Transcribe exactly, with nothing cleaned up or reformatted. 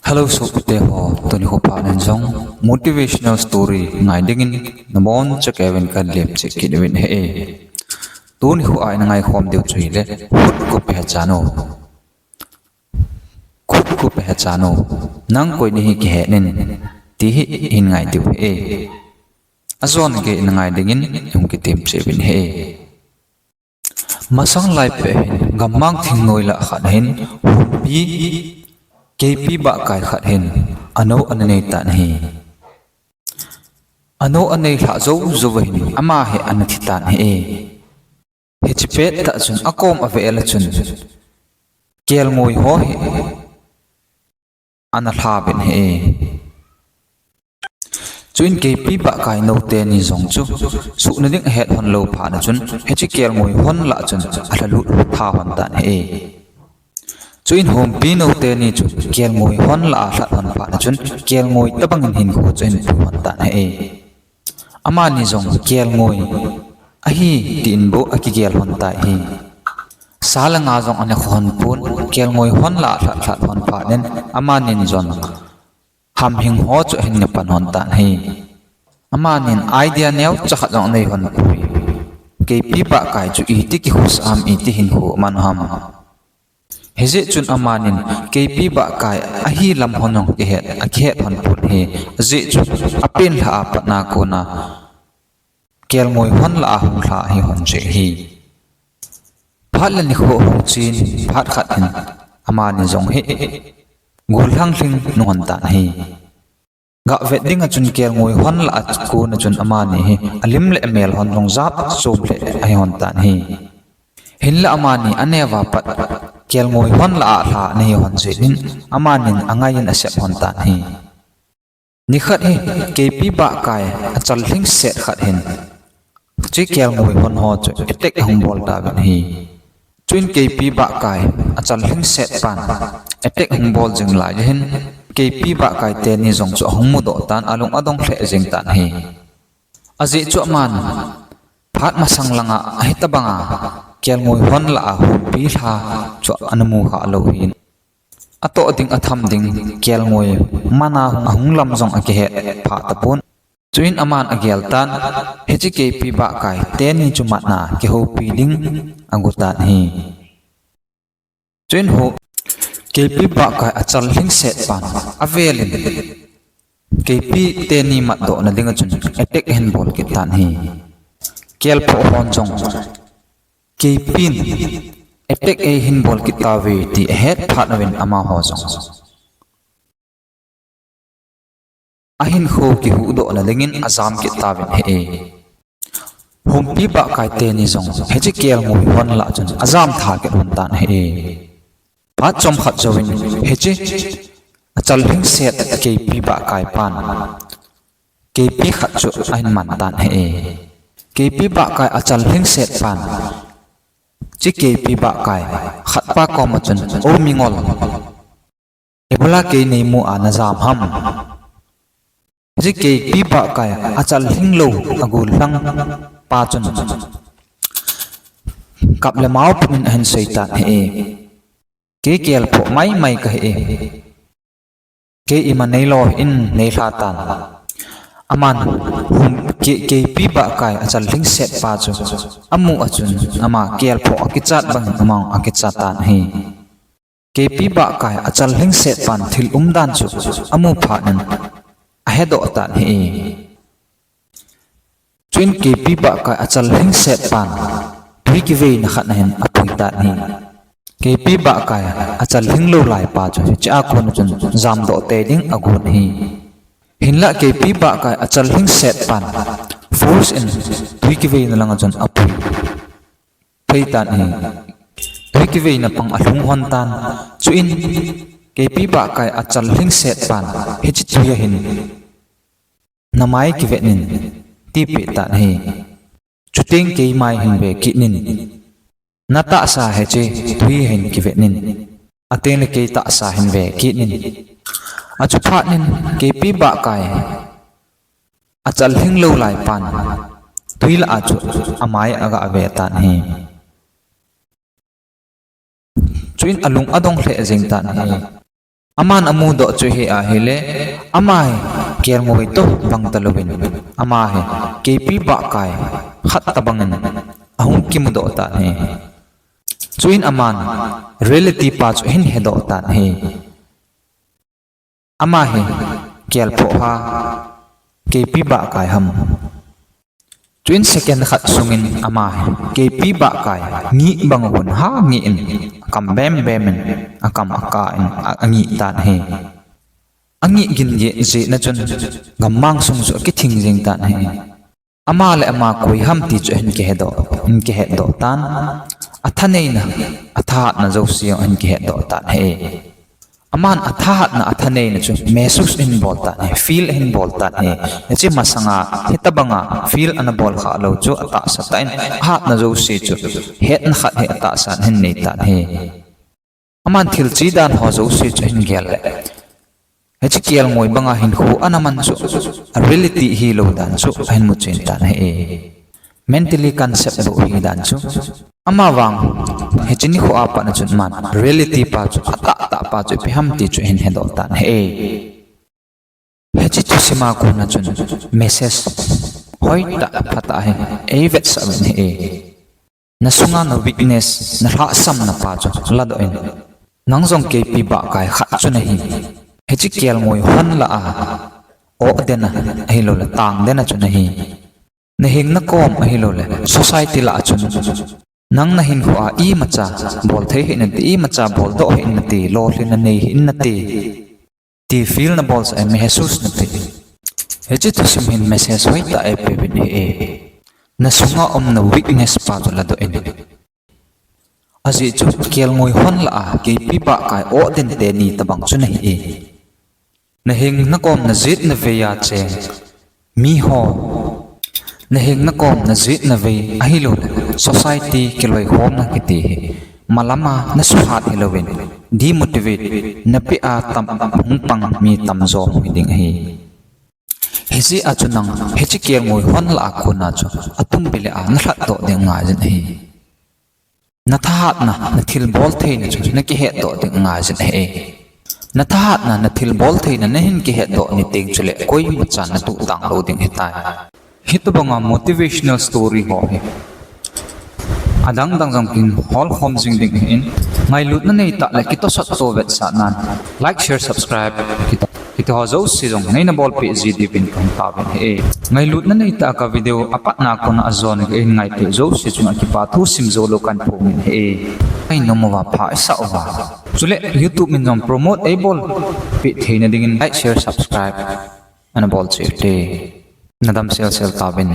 Hello, sopite ho, tuni kho phat in jong motivational story ngai dingin nabonchauvin kahin lemcheh kit uvin ahi. Tuni kho a ina ngaikhom diu chu ahile, Khut ko pehchan o. Khut ko pehchan o. Nang koi nahi kihen in, ti hi hin ngai diu ahi. Ajon gei ina ngai dingin hung kitem cheh uvin ahi. Masang lai pet hin, gammang thingnoi lah khat hin, humpi, keipi bahkai khat hin, anou ana nei tan ahi. Anou anei lhah jou jou hin, ama hi ana thi tan ahi. Hiche pettah chun, akom avel a chun, kelngoi ho hi ana lha uvin ahi. Chuin keipi bahkai nou teni jong chu, suhna ding ahet lhon lou phat na chun, hiche kelngoi hon lah chun alha lut tha lhon tan ahi. Chuin humpi nou teni chu, kelngoi hon lah alha lhon phat na chun, kelngoi tobang in hinkho chu ahin pui lhon tan ahi. Amani jong kelngoi ahi tin bou akigel lhon tai ahi. Sa le nga jong ana kho lhon pon, kelngoi hon lah alha lhon phat in, amanin jong hamhing ho chu ahin neh pan lhon tan ahi. Amanin idea neocha khat jong anei lhon poi. Keipi bahkai chu iti kikhosa ham, iti hinkho aman ham. Hijeh chun amanin keipi bahkai ahi lam hon jong akihet, akihet lhon pon ahi. Ajeh chu apen lha a pat na kona kelngoi hon lah a hung lha ahi lhon jeh ahi. Phat le nikho hung chen, phat khat hin amani jong hi gollhang lhing nung lhon tan ahi. Gah vet ding a chun kelngoi hon lah a kon a chun amani hi alim le amel hon jong jat chom lheh ahi lhon tan ahi. Hinlah amani aneo a pat kelngoi hon lah a lha ana hi lhon jeh in amanin angai in asep lhon tan ahi. Nikhat hi keipi bahkai achal lhingset khat hin hiche kelngoi hon ho chu attack ahung bol tauvin ahi. Chuin keipi bahkai achal lhingset pan attack ahung bol jing lai hin keipi bahkai teni jong chu ahung mudoh tan, alung adong lheh jeng tan ahi. Ajeh chu aman phat masang langa ahi tobanga kelngoi hon lah a humpi lha chu ana mu kha lou ahin. Atoh ding atham ding kelngoi mana ahung lam jong akihet pha tapon. Chuin aman agel tan, hiche keipi bahkai teni chu matna kihoupi ding agot tan ahi. Chuin ho, keipi bahkai achal lhingset pan avelin keipi teni matdoh na ding a chun attack ahin bol kit tan ahi. Kelphoh hon jong keipin attack eihin bol kit tauve ti ahet phat uvin amaho jong ahinkho kihuhdoh na dingin ajam kit tauvin ahi. Humpi bahkai teni jong hiche kelngoi hon lah chun ajam tha kit lhon tan ahi. Phat chomkhat jouvin hiche achal lhingset keipi bahkai pan keipi khat chu ahin man tan ahi. Keipi bahkai achal lhingset pan hiche keipi bahkai khat pa koma chun, "O mingol, ibola kei neimu a najam ham?" Hiche keipi bahkai achal lhing lou agollhang pa chun kap le mao pumin ahin sei tan ahi. "Kei kelphoh maimai kahi. Kei ima neilou in neilha tan." Aman hum, kei, keipi bahkai achal lhingset pa chu amu a chun ama kelphoh akichat bangin ama akichat tan ahi. Keipi bahkai achal lhingset pan thil umdan chu amu phat in ahedoh tan ahi. Chuin keipi bahkai achal lhingset pan tui kiveina khat na hin apui tan ahi. Keipi bahkai achal lhing lou lai pa chu hiche a kon a chun jamdoh tei ding agon ahi. Hinlah keipi bahkai achal lhingset pan force in tui kiveina langa chun apui thei tan ahi. Tui kiveina pang alhung lhon tan. Chuin keipi bahkai achal lhingset pan hiche tui a hin, "Namai kivet in," tipeh tan ahi. "Chuteng keimai hin ve kit in. Natahsa hiche tui hin kivet in. Ateng le kei tahsa hin ve kit in." Achu phat in keipi bahkai achal lhing lou lai pan tui lah a chu amai aga ve tan ahi. Chuin alung adong lheh jeng tan ahi. Aman amudoh chu hi ahile, ama hi kelngoi toh bang talouvin, ama hi keipi bahkai khat tobangin ahung kimudoh tan ahi. Chuin aman reality pa chu ahin hedoh tan ahi. Ama hi kelphoh ha, keipi bahkai ham. Chuin second khat sungin ama hi keipi bahkai ngih bang ahung ha ngih in, akam bembem in, akam akah in, a, angih tan ahi. Angih gin jeh, jeh na chun gammang sung chu akithing jing tan ahi. Ama le ama koi ham ti chu ahin kihedoh, ahin kihetdoh tan. Athaneina, athahatna jouse ahin kihetdoh tan ahi. Aman athahatna, athaneina chu mehsus ahin bol tan ahi, feel ahin bol tan ahi. Hiche masanga hitobanga feel ana bol khalou chu atahsa tah in, ahatna jouse chu hetna khat hi atahsan ahin nei tan ahi. Aman thil che dan ho jouse chu ahin gel le, hiche kelngoi banga hinkho ana man chu reality hilou dan chu ahin muchen tan ahi. Mentally concept bou hi dan chu. Amavang hiche nikho a pat na chun aman reality pa chu, atahtah pa chu ipi ham ti chu ahin hedoh tan ahi. Hiche thusim a kona chun message hoitah phatah hi eivetsah uvin ahi. Nasunga na weakness, nalhahsamna pa chu ladoh in. Nang jong keipi bahkai khat chu nahi. Hiche kelngoi hon lah a, oh den a, ahiloule tang den a chu nahi. Nahinna kom ahiloule society lah a chun, nang nahinkho a imacha bol thei hih in nate, imacha boldoh hih in nate, lolhinna nei hih in nate, ti feel nabolsah e, mehsus nate. Hiche thusim hin message hoitah eipeuvin ahi. Nasunga um na weakness pa chu ladoh in. Ajeh chu kelngoi hon lah a keipi bahkai oh den teni tobang chu nahi e. Nahinna kom najet navei a cheng miho, nahinna kom najet navei ahiloule society kiloikhomna kiti hi malama nasuhat hilouvin, demotivate napeh a tam hung pang mi tamjo hiding ahi. Hijeh a chu nang hiche kelngoi hon lah a kona chu atumbile a nalhatdoh ding angaijin ahi. Nathahatna, nathilbol theina chu nakihetdoh ding angaijin ahi. Nathahatna, nathilbol theina nahin kihetdoh ni teng chule koimachan natoh tanglou ding ahitai. Hitobanga motivational story ho hi adang dang jong kin holkhom jing ding ahin, ngailutna neitah le kitosot to vetsahnan like, share, subscribe kiti ho jouse jong neina bolpeh ji diuvin kahung taovin ahi. Ngailutna neitah a ka video apatna kona ajon kahin ngaipeh jouse chunga kipa thu simjoulou kahin phongin ahi. Ahin nom uva pha isah uva, chule YouTube in jong promote eibolpeh theina dingin like, share, subscribe ana bol cheh ute. Nadam selsel tauvin.